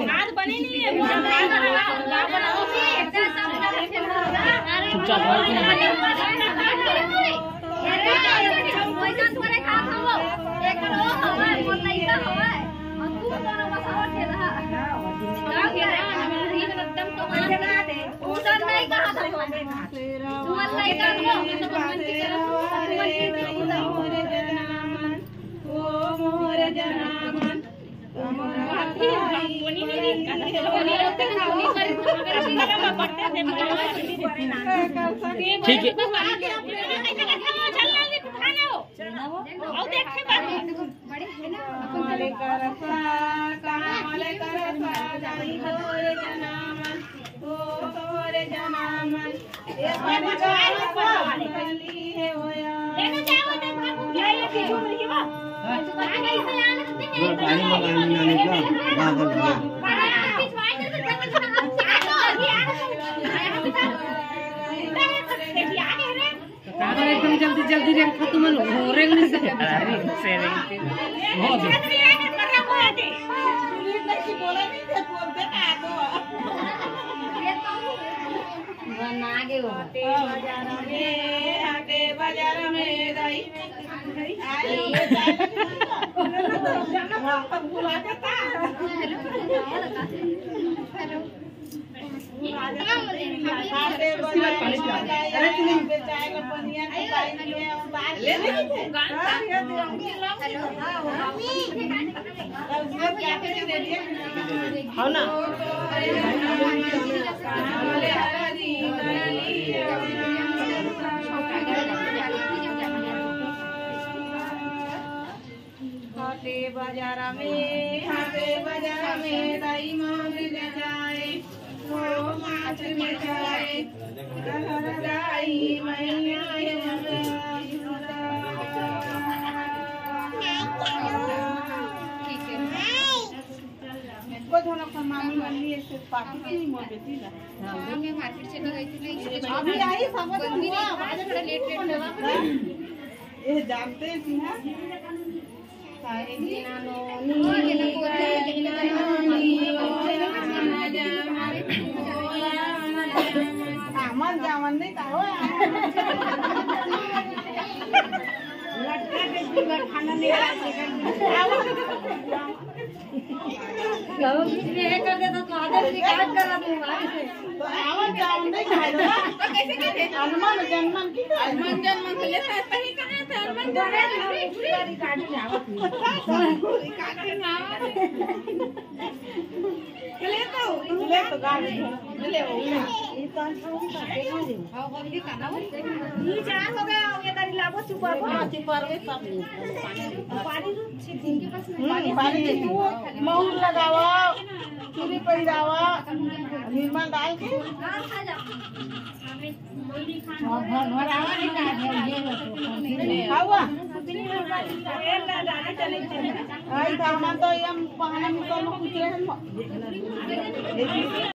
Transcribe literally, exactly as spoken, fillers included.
हाथ बने नहीं है, हाथ बनाओ। चुपचाप रहो। ठीक है। काबर एकदम जल्दी जल्दी रेंग खा तुमन हो, रेंग नहीं सके। अरे, से रेंग के। बहुत। बना के हो। हो ना। हाटे बाजार में, हाटे बाजार में दाई मांग ले जाए, वो माछ बेचाए, कहर दाई मैया हे। ठीक है। कोई धोना कोई मामी मम्मी ऐसे पार्टी की नहीं मोर बेटी ना। हाँ, मैं मार्केट चली गई थी ना, इसलिए अभी आई, सब लोग हुआ, आज थोड़ा लेट लेट हो रहा है। ये जानते हैं कि हाँ? आमन जामन नहीं का हो। लटका के दूंगा, खाना नहीं खाते। कहो बीच में ये कर दे तो, तो आदत शिकायत करा दूंगा। तो आमन जामन नहीं खाए ना? तो कैसे कहते हैं? हनुमान जन्मन की हनुमान जन्मन से लेता है, सही कहा था, हनुमान जन्मन। रिकॉर्डिंग में आवत नहीं। रिकॉर्डिंग में आवत नहीं। ले तो, ले तो गाड़ी, ले वो। ये तो हम सब देखा दे। ये चार हो गया, ये गाड़ी लागो, चुपा। हाँ, चुपा रे, सब। पानी दो, इनके पास हम्म, पानी दो, महुर लगावा, चूड़ी पहिरावा, निर्मल डाल के। हाँ, खा जा। आई था, हम तो ये हम पहना में तो हम कुछ रहे।